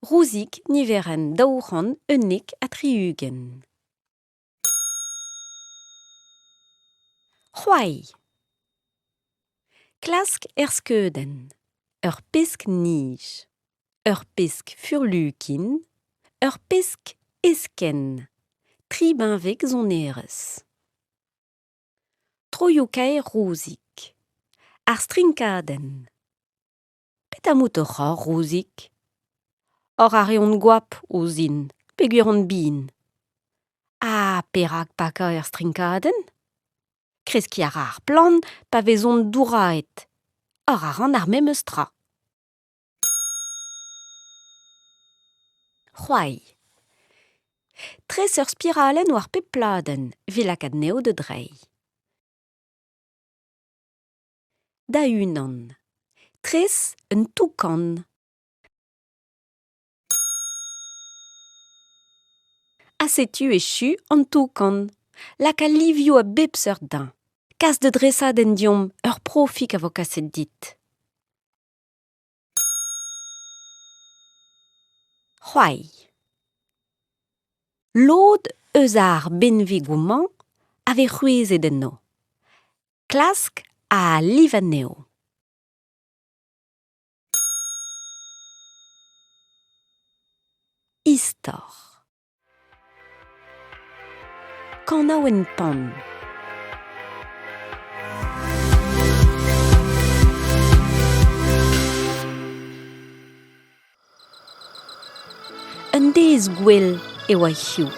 Rouzig niverenn 271. C'hoari. Klask er skeudenn. Ur pesk-nij. Ur pesk furlukin. Ur pesk eskenn. Tri benveg sonerezh. Troioù-kaer Rouzig. Ar strinkadenn. Petra 'mout oc'h ober, Rouzig ? Oc'h a reont goap ouzhin peogwir on bihan. Ha perak pakañ er strinkadenn ? Kreskiñ a ra ar plant pa vezont douraet. Oc'h a ran ar memes tra. C'hoari. Tres ur spiralenn war pep pladenn evit lakaat anezho da dreiñ. Da-unan. Tres un toukan. Ha setu echu an toukan. Laka livioù a bep seurt din. Kas da dresadenn deomp, ur profig a vo kaset dit. C'hoari. Lod eus ar benvegoù-mañ a vez c'hwezhet enno. Klask ha liv anezho. Istor. Kanaouenn Pan. Un deiz gwell e oa hiziv.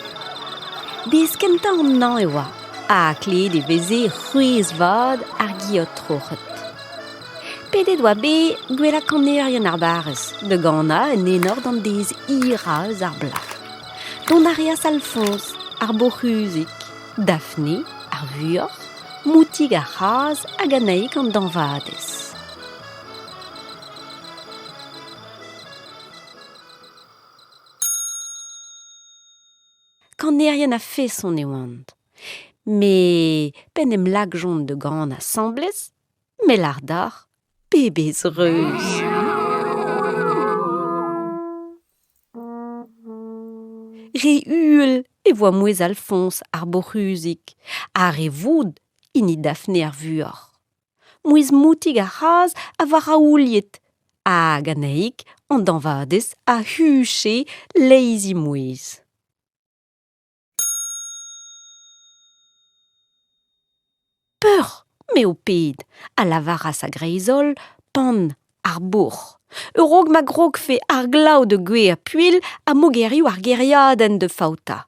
Deiz kentañ an hañv e oa ha klevet e veze c'hwezh vat ar geot troc'het. Pedet oa bet gwellañ kanerien ar barrez da ganañ en enor d'an deiz hirañ eus ar bloaz. Dont a reas Alfoñs, ar boc'huzig, Daphne, ar vuoc'h, Moutig ar c'hazh hag Annaig an dañvadez. Kanerien a-feson e oant. Met p'en em lakjont da ganañ asambles, me 'lâr deoc'h, pebezh reuz ! Re uhel e voa mouezh Alfoñs ar boc'huzig ha re voud hini Daphne ar vuoc'h. Mouezh moutig ar c'hazh a oa raouliet hag Annaig an dañvadez a huche leizh he mouezh. Peur, me ho ped, a lavaras a-greiz-holl Pan ar bouc'h, a-raok ma grogfe ar glav da gouezhañ puilh ha mogerioù ar gêriadenn da faoutañ.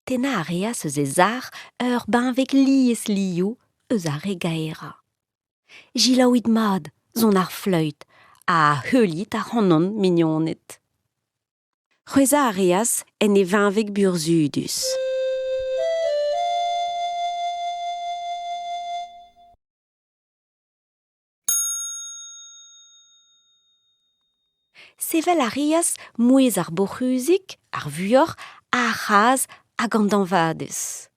Tennañ a reas eus e sac'h ur benveg liesliv eus ar re gaerañ. Selaouit mat son ar fleüt ha heuliit ac'hanon, mignoned. C'hwezhañ a reas en e veñveg burzhudus. Sevel a reas mouezh ar boc'huzig, ar vuoc'h, ar c'hazh hag an dañvadez.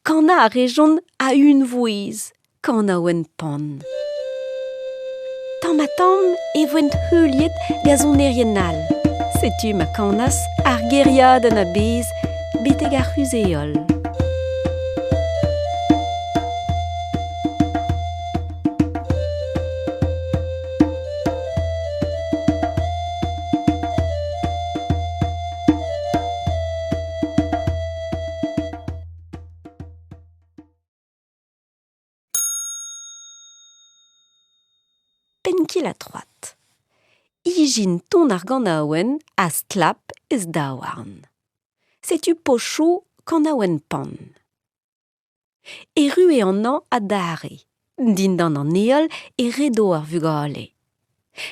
Kanañ a rejont a-unvouezh, kanaouenn Pan. Tamm-ha-tamm e voent heuliet gant sonerien all. Setu ma kanas ar gêriadenn a-bezh betek ar c'huzh-heol. Penn-kil-ha-troad. Ijin ton ar ganaouenn a stlap ez daouarn. Setu pochoù kanaouenn Pan. Erru eo an hañv adarre. Dindan an heol e redo ar vugale.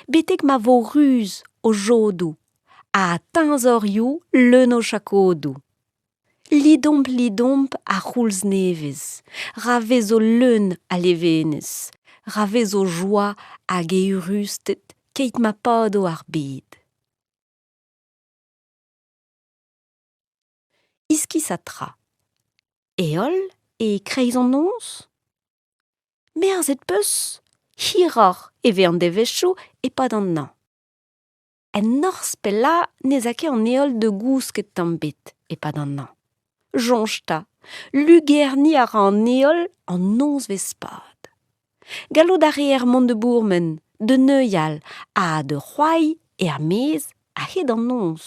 Betek ma vo ruz o jodoù ha teñzorioù leun o chakodoù. Lidomp-lidomp ar c'houlz nevez, ra vezo leun a levenez, ra vezo joa hag eürusted keit ma pado ar bed. Iskisat tra. Heol e-kreiz an noz ? Merzet 'peus ? Hiroc'h e vez an devezhioù e-pad an hañv. En norzh pellañ ne'z a ket an heol da gousket tamm ebet e-pad an hañv. Soñj 'ta, lugerniñ a ra an heol an nozvezh-pad. Gallout a reer mont da bourmen, da neuial ha da c'hoari er-maez a-hed an noz.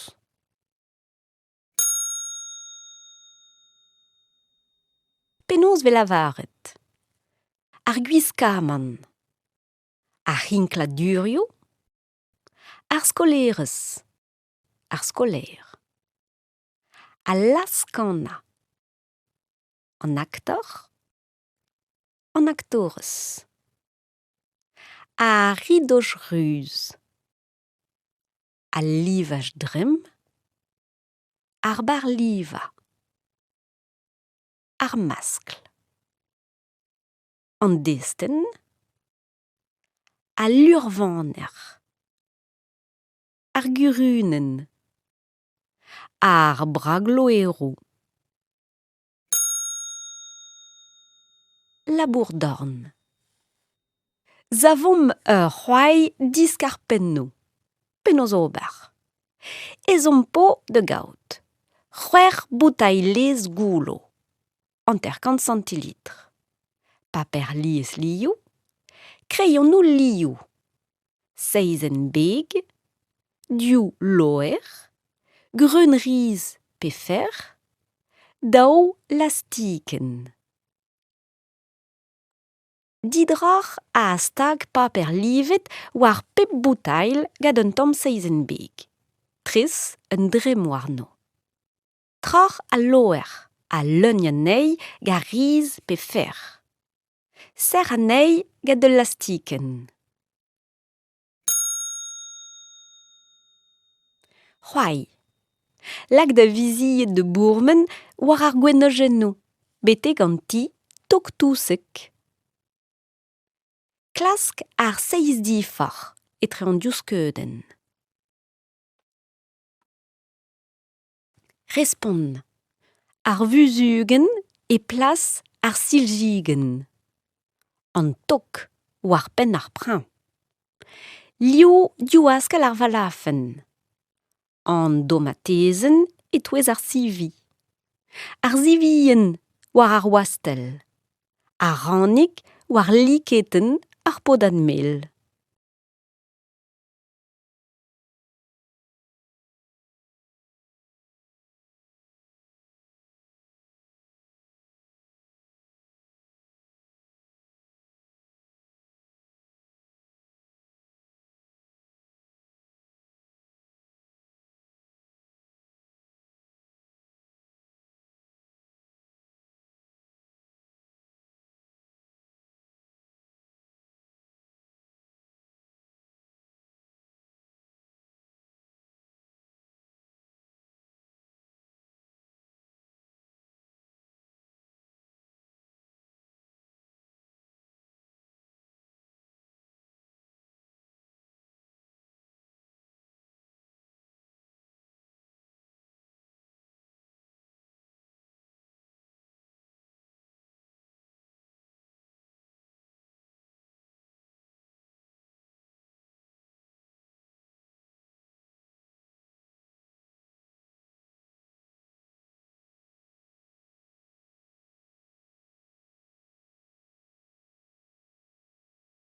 Penaos 'vez lavaret ? Ar gwiskamant. Ar c'hinkladurioù. Ar skolaerez. Ar skolaer. Al laz-kanañ. An aktor. An aktorez. Ar ridoj ruz. Al livaj dremm. Ar barr-livañ. Ar maskl. An destenn. Al luc'hvanner. Ar gurunenn. Ar bragloeroù. Labour-dorn. Savomp ur c'hoari diskar-pennoù. Penaos ober ? Ezhomm 'po da gaout c'hwec'h boutailh laezh goullo, 50 santilitr, paper liesliv, kreionoù liv, seizenn beg, div loer, greun riz pe fer, daou lastikenn. Didroc'h ha stag paper livet war pep boutailh gant un tamm seizenn beg. Tres un dremm warno. Troc'h al loer ha leugn anezhi gant riz pe fer. Serr anezhi gant ul lastikenn. C'hoari. Lak da vizied da bourmen war ar gwenojennoù betek an ti tok-touseg. Klask ar seizh diforc'h etre an div skeudenn. Respont. Ar vuzhugenn e plas ar silzigenn. An tok war penn ar preñv. Liv divaskell ar valafenn. An domatezenn e-touez ar sivi. Ar sivienn war ar wastell. Ar ranig war liketenn ar podad mel.